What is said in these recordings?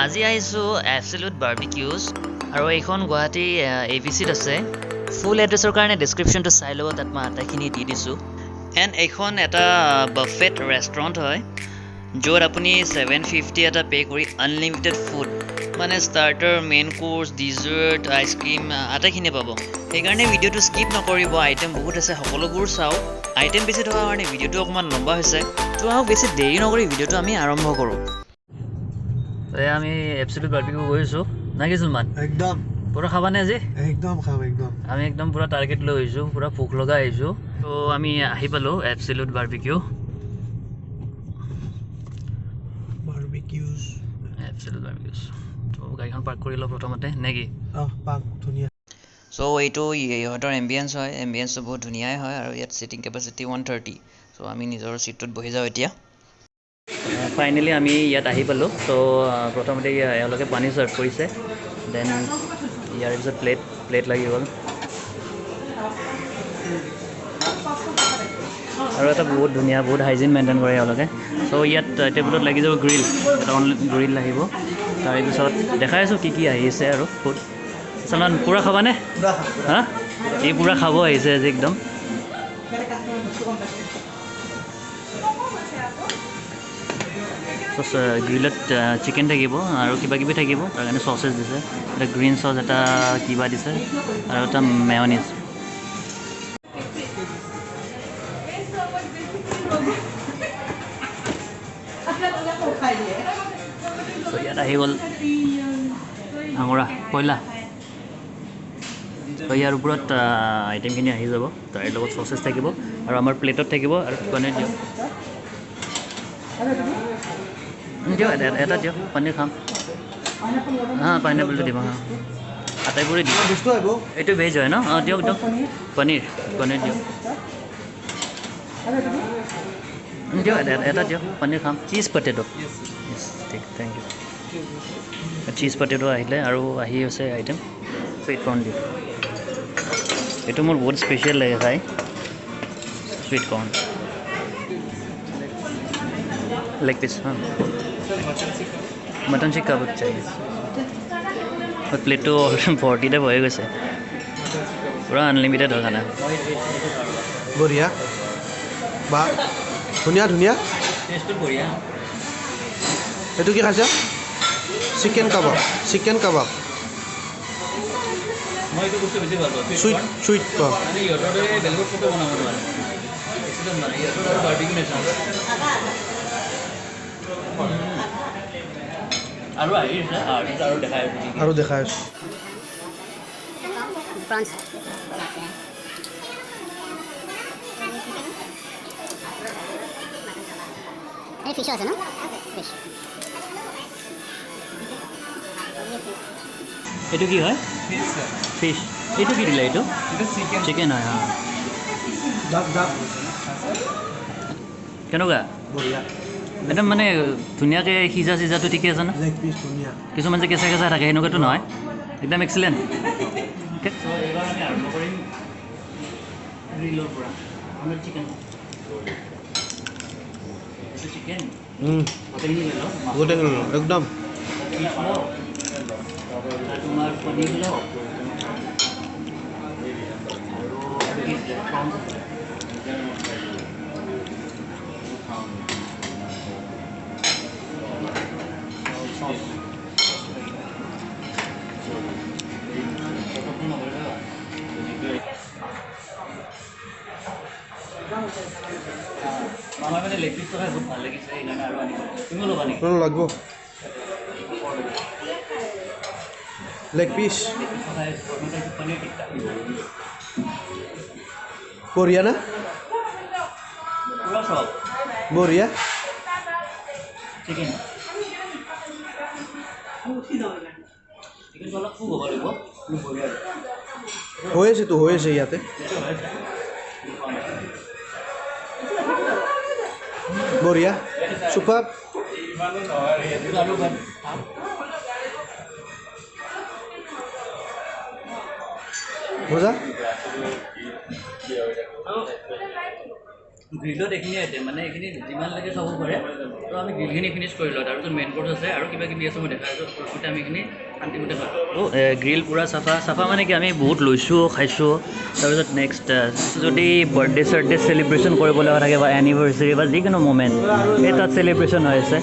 আজি আহিছোঁ এবছলিউট বাৰ্বিকিউজ আৰু এইখন গুৱাহাটী এ বি চিত আছে। ফুল এড্ৰেছৰ কাৰণে ডেছক্ৰিপশ্যনটো চাই ল'ব, তাত মই আটাইখিনি দি দিছোঁ। এণ্ড এইখন এটা বাফেট ৰেষ্টুৰেণ্ট হয়, য'ত আপুনি 750 এটা পে' কৰি আনলিমিটেড ফুড, মানে starter, main course, dessert, ice cream আটাইখিনি পাব। সেইকাৰণে ভিডিঅ'টো স্কিপ নকৰিব, আইটেম বহুত আছে, সকলোবোৰ চাওক। আইটেম বেছি থকাৰ কাৰণে ভিডিঅ'টো অকণমান লম্বা হৈছে। তো আহক, বেছি দেৰি নকৰি ভিডিঅ'টো আমি আৰম্ভ কৰোঁ। এয়া আমি এবছলিউট বাৰ্বিকিউ গৈছোঁ না কি চলমান? একদম। পূৰা খাবানে আজি? একদম খাম, একদম। আমি একদম পূৰা টাৰ্গেট লৈ আহিছোঁ, পূৰা ভোক লগা আহিছোঁ। তো আমি আহি পালোঁ এবছলিউট বাৰ্বিকিউ। বাৰ্বিকিউজ। এবছলিউট বাৰ্বিকিউজ। তো গাড়ীখন পাৰ্ক কৰি লওঁ প্ৰথমতে, নে কি? অঁ, পাৰ্ক ধুনীয়া। চ' এইটো ইহঁতৰ এম্বিয়েঞ্চ হয়, এম্বিয়েঞ্চটো বহুত ধুনীয়াই হয়। আৰু ইয়াত ছিটিং কেপাচিটি 130। চ' আমি নিজৰ ছিটটোত বহি যাওঁ এতিয়া। ফাইনেলি আমি ইয়াত আহি পালোঁ। চ' প্ৰথমতে এওঁলোকে পানী ছাৰ্ভ কৰিছে, then ইয়াৰ পিছত প্লেট লাগি গ'ল। আৰু এটা বহুত ধুনীয়া, বহুত হাইজিন মেইনটেইন কৰে এওঁলোকে। চ' ইয়াত টেবুলত লাগি যাব গ্ৰিল, এটা অনলি গ্ৰিল আহিব। তাৰে পিছত দেখাই আছোঁ কি কি আহিছে আৰু ফুড। চলমান, পূৰা খাবানে? হা, এই পূৰা খাব আহিছে আজি একদম। গ্ৰিলত চিকেন থাকিব আৰু কিবা কিবি থাকিব, তাৰ কাৰণে চচেছ দিছে, এটা গ্ৰীণ চচ, এটা কিবা দিছে আৰু এটা মেয়নিজ। চ' ইয়াত আহি গ'ল আঙৰা কয়লা। তো ইয়াৰ ওপৰত আইটেমখিনি আহি যাব, তাৰে লগত চচেছ থাকিব আৰু আমাৰ প্লেটত থাকিব। আৰু পনীৰ দিয়ক, দিয়ক এটা দিয়ক, পনীৰ খাম। হা, পাইনাপলটো দিব। হা, আটাইবোৰে দিয়ক। বস্তু আহিব। এইটো ভেজ হয় ন? অঁ, দিয়ক দিয়ক, পনীৰ পনীৰ দিয়ক, দিয়ক এটা দিয়ক, পনীৰ খাম। চীজ পটেটো, ঠিক, thank U. Cheese potato আহিলে আৰু আহি আছে আইটেম। চুইট কৰ্ণ দিয়ক, এইটো মোৰ বহুত স্পেচিয়েল লাগে খাই, চুইট কৰ্ণ। লেগ পিচ, हाँ, মটন চিক কাবাব चाहिए। প্লেটটো ভৰ্তিতে ভৰি গৈছে, পূৰা আনলিমিটেড হয় খানা। বঢ়িয়া বা ধুনীয়া ধুনীয়া। টেষ্টটো বঢ়িয়া। এইটো কি খাইছা? চিকেন কাবাব, চিকেন কাবাব। মই এইটো বস্তু বেছি ভাল পাওঁ। চুইট চুইট কৰ্ণ। মানে ইহঁতৰ দৰে বেলেগত ক'তো বনাব নোৱাৰে, মানে ইহঁতৰ আৰু বাৰ্বিকিউ নেচন। আৰু আহি আছে আৰু দেখাই আছোঁ কি কি। আৰু দেখাই আছোঁ। প্ৰনছ। এই ফিছো আছে ন? ফিছ। এইটো কি হয়? ফিছ। এইটো কি দিলে? এইটো চিকেন হয়। অঁ। ডাক ডাক। কেনেকুৱা? বঢ়িয়া। একদম মানে ধুনীয়াকৈ সিজা চিজাটো ঠিকে আছে ন? লেগ পিচ ধুনীয়া। কিছুমান যে কেঁচা কেঁচা থাকে, সেনেকুৱাটো নহয়, একদম এক্সিলেণ্ট। এইবাৰ আমি আৰম্ভ কৰিম গ্ৰিলৰ পৰা। আমাৰ চিকেন, এইটো চিকেন গোটেইখিনি লৈ লওঁ। গোটেইখিনি লওঁ, একদম। পিচ লওঁ, তোমাৰ পনীৰ লওঁ আৰু কি আছিলে? প্ৰনছ আছিলে। চচ। মামাই মানে লেগ পিচটো খাই বহুত ভাল লাগিছে, সেইকাৰণে আৰু আনিব। তুমিও ল'বা নেকি? লাগিব লেগ পিচ। লেগ পিচটো খাই প্ৰথমতে এইটো পনীৰ টিক্কা। বঢ়িয়া না? পূৰা চব। বঢ়িয়া। চিকেন, চিকেনটো অলপ কুক হ'ব লাগিব, কিন্তু বঢ়িয়া। হৈ আছেতো, হৈ আছে ইয়াতে। বঢ়িয়া, চুপাৰ। আৰু মজা। গ্ৰিলত এইখিনি আইটেম, মানে এইখিনি যিমান লাগে খাব পাৰে। তো আমি গ্ৰিলখিনি ফিনিছ কৰি লওঁ, তাৰপিছত মেইন কৰ্চ আছে আৰু কিবা কিবি আছে, মই দেখাই আছোঁ। প্ৰথমতে আমি এইখিনি শান্তিমতে খাওঁ। গ্ৰিল পূৰা চাফা চাফা, মানে কি আমি বহুত লৈছোঁ, খাইছোঁ। তাৰপিছত নেক্সট যদি বাৰ্থডে চাৰ্থডে চেলিব্ৰেশ্যন কৰিব লগা থাকে বা এনিভাৰ্চাৰী বা যিকোনো মুমেণ্ট, সেই তাত চেলিব্ৰেশ্যন হৈ আছে।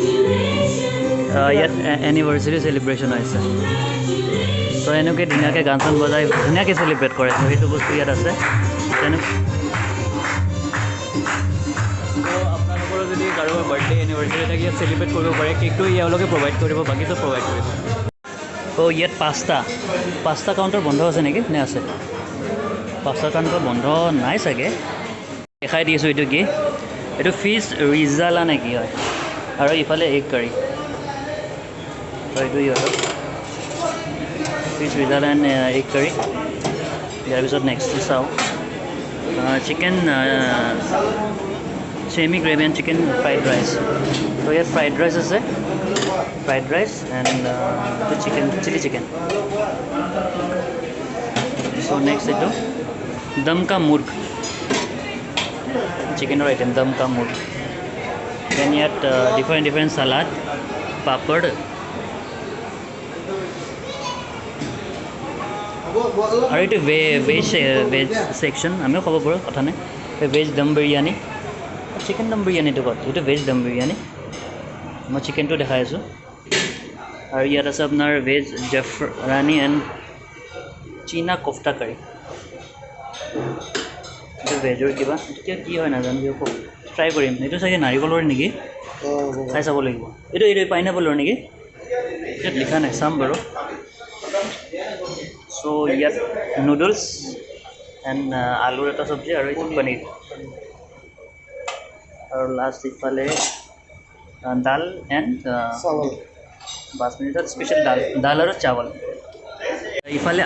ইয়াত এনিভাৰ্চাৰী চেলিব্ৰেশ্যন হৈ আছে। তো এনেকৈ ধুনীয়াকৈ গান চান বজাই ধুনীয়াকৈ চেলিব্ৰেট কৰে। তো সেইটো বস্তু ইয়াত আছে তেনেকৈ। তো আপোনালোকৰো যদি কাৰোবাৰ বাৰ্থডে এনিভাৰ্চাৰী থাকে, ইয়াত চেলিব্ৰেট কৰিব পাৰে। কেকটো এওঁলোকে প্ৰভাইড কৰিব, বাকী চব প্ৰভাইড কৰিব। তো ইয়াত পাঁচটা কাউণ্টাৰ বন্ধ আছে নেকি নে আছে? পাঁচটা কাউণ্টাৰ বন্ধ নাই চাগে। দেখাই দিছোঁ এইটো কি, এইটো ফিছ ৰিজালা নেকি হয়। আৰু ইফালে এগ কাৰী। তো এইটো ইহঁতৰ fish rezala and egg curry. ইয়াৰ পিছত নেক্সটটো চাওঁ, chicken semi gravy and chicken fried rice. তো ইয়াত ফ্ৰাইড ৰাইচ আছে, ফ্ৰাইড ৰাইচ এণ্ড এইটো chicken chilli chicken. So next এইটো দম কা মুৰ্গ, চিকেনৰ আইটেম দম কা মুৰ্গ। দেন ইয়াত ডিফাৰেণ্ট ডিফাৰেণ্ট চালাড, পাপড়। আৰু এইটো ভেজ ভেজ ছেকশ্যন, আমিও খাব পাৰোঁ, কথা নাই। ভেজ দম বিৰিয়ানী, চিকেন দম বিৰিয়ানীটো ক'ত? এইটো ভেজ দম বিৰিয়ানী, মই চিকেনটো দেখাই আছোঁ। আৰু ইয়াত আছে আপোনাৰ ভেজ জাফৰানী এণ্ড চীনা কোফটা কাৰী। এইটো ভেজৰ কিবা, এইটো কিবা কি হয় নাজানো, কিবা ট্ৰাই কৰিম। এইটো চাগে নাৰিকলৰ নেকি, খাই চাব লাগিব। এইটো পাইনাপলৰ নেকি, ইয়াত লিখা নাই, চাম বাৰু। চ' ইয়াত নুডলছ এণ্ড আলুৰ এটা চব্জি আৰু এইটো পনীৰ। আৰু লাষ্ট ইফালে দাল এণ্ড বাছমতি স্পেচিয়েল দাল, দাল আৰু চাৱল। ইফালে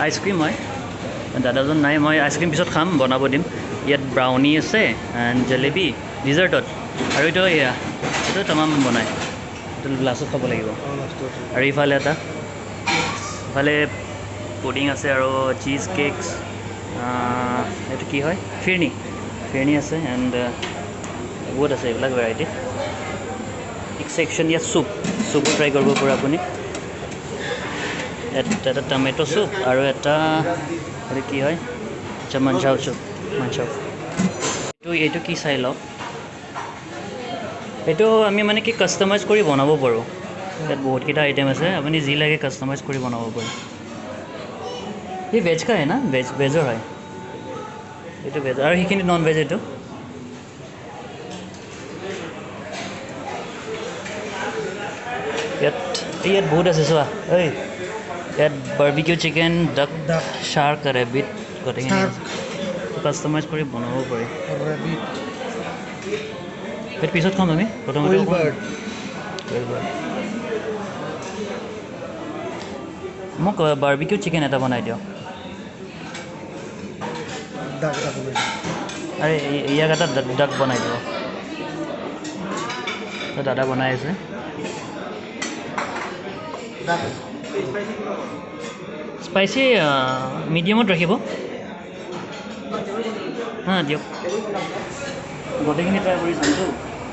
আইচক্ৰীম হয়, দাদাজন নাই, মই আইচক্ৰীম পিছত খাম, বনাব দিম। ইয়াত ব্ৰাউনি আছে এণ্ড জেলেবি ডিজাৰ্টত। আৰু এইটো এয়া এইটো তামাম বনায়, এইটো লাষ্টত খাব লাগিব। আৰু ইফালে এটা ইফালে পুডিং আছে আৰু চীজ কেকছ, এইটো কি হয়, ফিৰনি, ফিৰনি আছে এণ্ড বহুত আছে এইবিলাক ভেৰাইটি। ছেকশ্যন ইয়াত চুপ, চুপো ট্ৰাই কৰিব পাৰে আপুনি। এটা টমেট' চুপ আৰু এটা এইটো কি হয়, আচ্ছা মঞ্চাও চুপ, মঞ্চাও। এইটো কি চাই লওক। এইটো আমি মানে কি কাষ্টমাইজ কৰি বনাব পাৰোঁ। ইয়াত বহুতকেইটা আইটেম আছে, আপুনি যি লাগে কাষ্টমাইজ কৰি বনাব পাৰে। এই ভেজ का है না, ভেজ ভেজৰ হয় এইটো, ভেজ। আৰু সেইখিনি নন ভেজ। এইটো ইয়াত ইয়াত বহুত আছে চোৱা। ঐ ইয়াত barbecue chicken, duck, shark, rabbit, গোটেইখিনি কাষ্টমাইজ কৰি বনাব পাৰি। সেইটো পিছত খাম আমি, প্ৰথমতে মোক বাৰ্বিকিউ চিকেন এটা বনাই দিয়ক। আৰে ইয়াক এটা ডাক বনাই দিব। দাদা বনাই আছে। স্পাইচি মিডিয়ামত ৰাখিব। হা দিয়ক, গোটেইখিনি ট্ৰাই কৰি চামতো।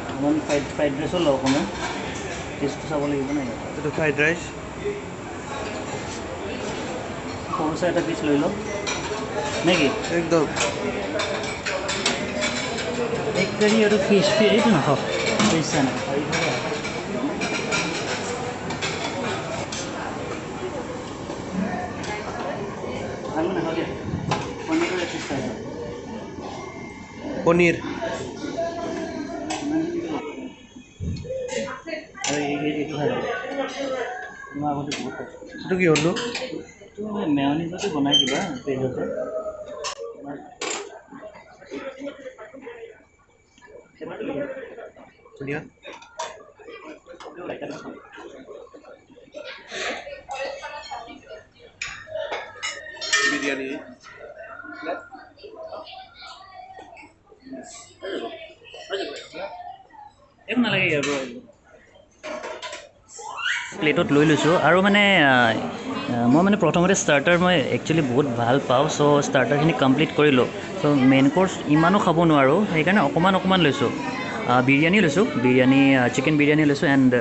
অকণমান ফ্ৰাইড ৰাইচো লওঁ, অকণমান টেষ্টটো চাব লাগিব নাই। এইটো ফ্ৰাইড ৰাইচ সৰু চাই এটা পিচ লৈ লওক নেকি? একদম। এগ কাৰী আৰু ফিছ, এইটো নাখাওঁ, ফিছ নাখাওঁ। আলু নাখাওঁ দিয়া, পনীৰৰ এক পিচ খাই লওঁ। পনীৰ আৰু এইটো খাই লওঁ, মই আগতে বহুত খাইছোঁ। এইটো কি হ'লনো? এইটো মেয়নিজতে বনাই কিবা ভেজতে। ধুনীয়া। বিৰিয়ানী একো নালাগে ইয়াৰ পৰা। প্লেটত লৈ লৈছোঁ। আৰু মানে মই মানে প্ৰথমতে ষ্টাৰ্টাৰ মই একচুৱেলি বহুত ভাল পাওঁ, চ' ষ্টাৰ্টাৰখিনি কমপ্লিট কৰিলোঁ। চ' মেইন কৰ্চ ইমানো খাব নোৱাৰোঁ, সেইকাৰণে অকণমান অকণমান লৈছোঁ। বিৰিয়ানী লৈছোঁ, বিৰিয়ানী চিকেন বিৰিয়ানী লৈছোঁ, এণ্ড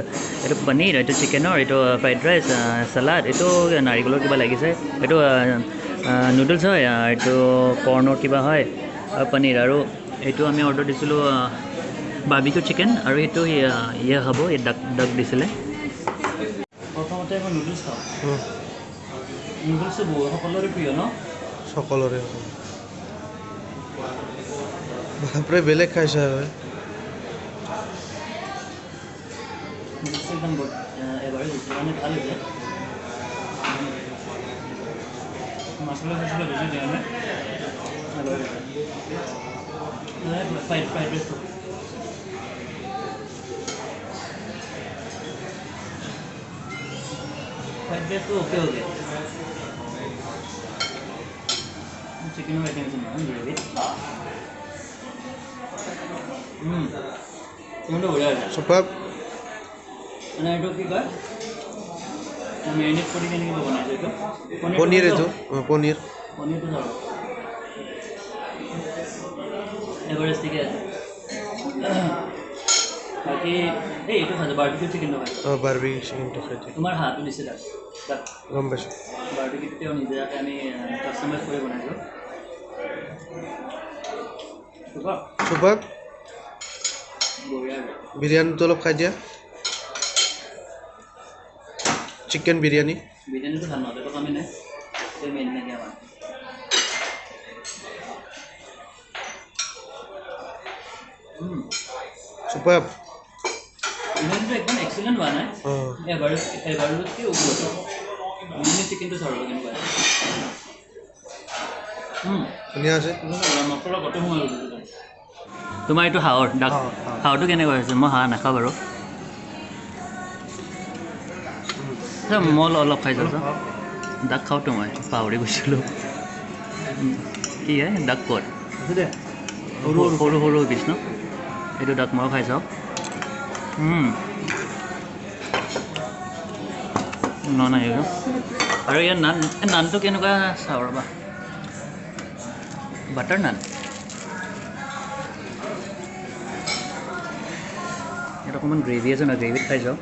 এইটো পনীৰ, এইটো চিকেনৰ, এইটো ফ্ৰাইড ৰাইচ, চালাড, এইটো নাৰিকলৰ কিবা লাগিছে, এইটো নুডলছ হয়, এইটো কৰ্ণৰ কিবা হয়, আৰু পনীৰ। আৰু এইটো আমি অৰ্ডাৰ দিছিলোঁ বাৰ্বিকিউ চিকেন, আৰু এইটো ইয়ে খাব, এই ডাক ডাক দিছিলে। প্ৰথমতে মই নুডলছ খাওঁ। নুডলছটো বহুত সকলোৰে প্ৰিয় ন? সকলোৰে। বাপৰে, বেলেগ খাইছা। নুডলছটো একদম এভাৰেজ হৈছে, মানে ভাল হৈছে। মছলা চছলা বেছি দিয়া নাই, ফ্ৰাইড ৰাইচটো ফ্ৰাইড ৰাইচটো অ'কে অ'কে। চিকেনৰ আইটেম আছে নহয় গ্ৰেভিত। চিকেনটো বঢ়িয়া হৈছে। চুপাৰ। মানে এইটো কি কয়, মেৰিনেট কৰি কেনে কিবা বনাইছে এইটো। পনীৰ, এইটো পনীৰ। পনীৰটো চাব, এভাৰেজ ঠিকে আছে। বাকী এই এইটো খাইছোঁ, বাৰ্বিকিউ চিকেনটো খাইছোঁ। অঁ, বাৰ্বিকিউ চিকেনটো খাই দিয়া। তোমাৰ হাঁহটো দিছে তাত তাত। গম পাইছোঁ। বাৰ্বিকিউটো তেওঁ নিজাকৈ আমি কাষ্টমাইজ কৰি বনাইছোঁ। চুপাৰ। বঢ়িয়া। বিৰিয়ানীটো অলপ খাই দিয়া, চিকেন বিৰিয়ানী। বিৰিয়ানীটো ভাল নহয়, একো কামেই নাই, সেই মেইন নেকি আমাৰ। চুপাৰ। বিৰিয়ানীটো একদম এক্সিলেণ্ট হোৱা নাই, এভাৰেজ, এভাৰেজতকৈ ওপৰত। বিৰিয়ানী চিকেনটো চাওঁ কেনেকুৱা। ধুনীয়া আছে। মছলা গোটেই সোমাই গৈছে। তোমাৰ এইটো হাঁহৰ ডাক, হাঁহটো কেনেকুৱা হৈছে? মই হাঁহ নাখাওঁ বাৰু। মই অলপ খাই চাওঁ। ডাক খাওঁতো মই পাহৰি গৈছিলোঁ। কি হে ডাক ক'ত? সৰু সৰু সৰু পিচ ন? এইটো ডাক ময়ো খাই চাওঁ। নন আহিব। আৰু ইয়াৰ নান, নানটো কেনেকুৱা চাওঁ ৰ'বা। বাটাৰ নান। ইয়াত অকণমান গ্ৰেভি আছে নহয়, গ্ৰেভিত খাই চাওঁ।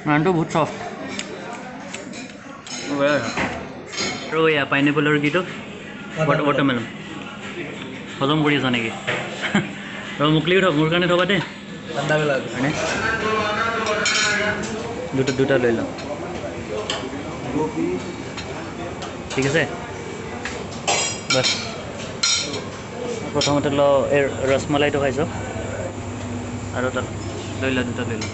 নানটো বহুত চফ্ট। আৰু এয়া পাইনএপলৰ কিটো ৱাটাৰমেলন। হজম কৰি আছা নেকি? ৰ, মোকলিও থওক, মোৰ কাৰণে থবা দেই। হয়নে? দুটা দুটা লৈ লওঁ, ঠিক আছে। বাছ, প্ৰথমতে লওঁ এই ৰসমলাইটো খাইছোঁ। আৰু তাত লৈ লওঁ, দুটা লৈ লওঁ।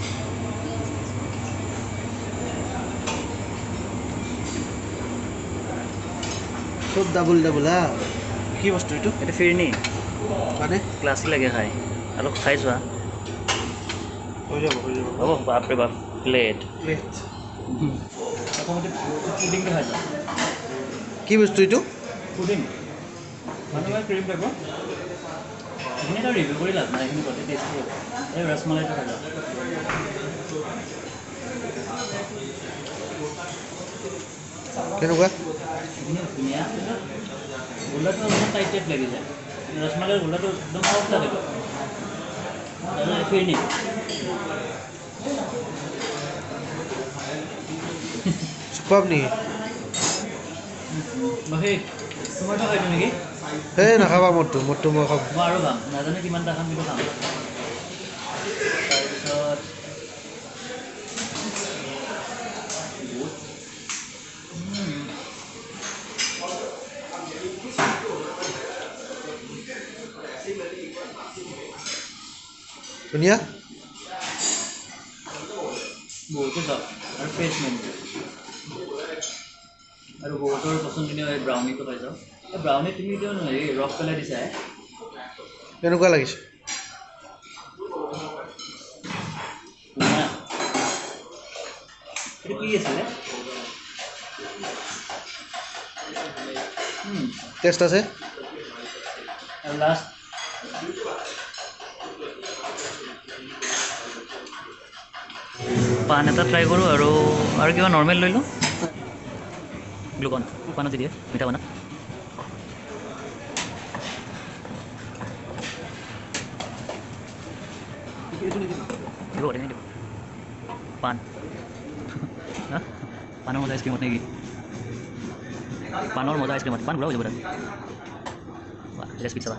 চব ডাবল ডাবল। হা, কি বস্তু এইটো? এইটো ফিৰনি। মানে ক্লাছি লাগে খাই, অলপ খাই চোৱা। হৈ যাব, হৈ যাব। হ'ব, বাপৰে বাপ, প্লেট। প্লেট। প্ৰথমতে পুডিংটো খাই চোৱা। কি বস্তু এইটো? পুডিং মানে ক্ৰীম টাইপৰ। এইখিনি এটা ৰিভিউ কৰি লাভ নাই, এইখিনি গোটেই টেষ্টি হ'ব। এই ৰসমলাইটো খাই যাওঁ। কেনেকুৱা? এইখিনি ধুনীয়া, কিন্তু গোলাটো অলপমান টাইট টাইট লাগি যায়। ৰসমলাইৰ গোলাটো একদম চফ্ট থাকে। ফিৰনি চুপাৰ নেকি? বাকী তোমাৰটো খাই দিওঁ নেকি? এই নাখাবা মোৰটো, মোৰটো মই খাম। মই আৰু খাম, নাজানো কিমানটা খাম, কিন্তু খাম। তাৰপিছত ধুনীয়া। বহুতে চব আৰু ফ্ৰেছ মেন। আৰু বহুতৰ পচন্দনীয় এই ব্ৰাউনিটো খাই চাওঁ। এই ব্ৰাউনি তুমি এতিয়া হেৰি ৰস পেলাই দিছা। কেনেকুৱা লাগিছে? এইটো কি আছিলে? টেষ্ট আছে। আৰু লাষ্ট পাণ এটা ট্ৰাই কৰোঁ আৰু আৰু কিবা নৰ্মেল লৈ লওঁ। গ্লুকন পাণত দিয়ে মিঠা পানা। দিব দিব পাণ পাণৰ মজা আইচক্ৰীমত নেকি? পাণৰ মজা আইচক্ৰীমত পাণ ঘূৰা হৈ যাব তাত। ৰেচিপি চাবা।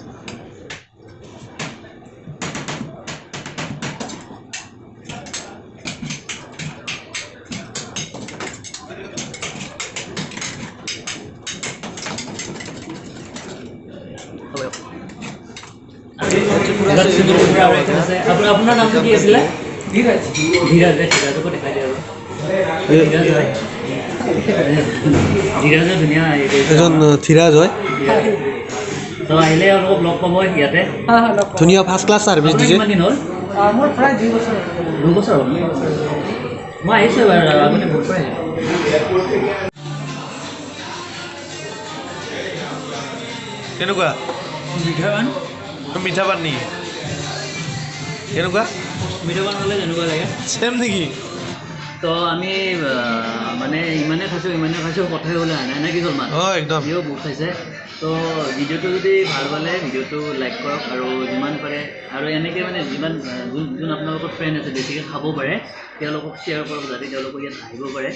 আপোনাৰ নামটো কি আছিলে? ধীৰাজ। ধীৰাজ, ধীৰাজকো দেখাই দিয়ে আৰু। ধীৰাজে ধুনীয়া এজন ধীৰাজ হয়। তো আহিলে অলপ লগ পাব ইয়াতে। ধুনীয়া ফাৰ্ষ্ট ক্লাছ চাৰ্ভিচ দিছে। কিমান দিন হ'ল? মোৰ প্ৰায় 2 বছৰ। 2 বছৰ হ'ল। মই আহিছোঁ এবাৰ, আগতে বহুত বাৰ আহিছোঁ। কেনেকুৱা? মিঠা পাণ। মিঠা পাণ নেকি? কেনেকুৱা? মিঠা পাণ হ'লে যেনেকুৱা লাগে চেম নেকি? তো আমি মানে ইমানে খাইছোঁ ইমানে খাইছোঁ, কথাই ওলাই অহা নাই কি চলমান? একদম সিও বহুত খাইছে। তো ভিডিঅ'টো যদি ভাল পালে ভিডিঅ'টো লাইক কৰক আৰু যিমান পাৰে আৰু এনেকৈ মানে যিমান যোন যোন আপোনালোকৰ ফ্ৰেণ্ড আছে বেছিকৈ খাব পাৰে তেওঁলোকক শ্বেয়াৰ কৰক, যাতে তেওঁলোকৰ ইয়াত আহিব পাৰে।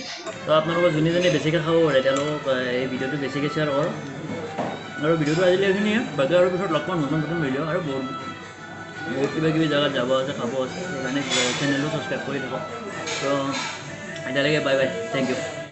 তো আপোনালোকৰ যোনে যোনে বেছিকৈ খাব পাৰে তেওঁলোকক এই ভিডিঅ'টো বেছিকৈ শ্বেয়াৰ কৰক। আৰু ভিডিঅ'টো আজিলৈ এইখিনিয়ে, বাকী আৰু পিছত লগ পাম নতুন নতুন ভিডিঅ' আৰু বহুত বহুত কিবা কিবি জেগাত যাব আছে, খাব আছে, সেইকাৰণে চেনেলটো ছাবস্ক্ৰাইব কৰি থাকক। তো এতিয়ালৈকে বাই বাই, thank U.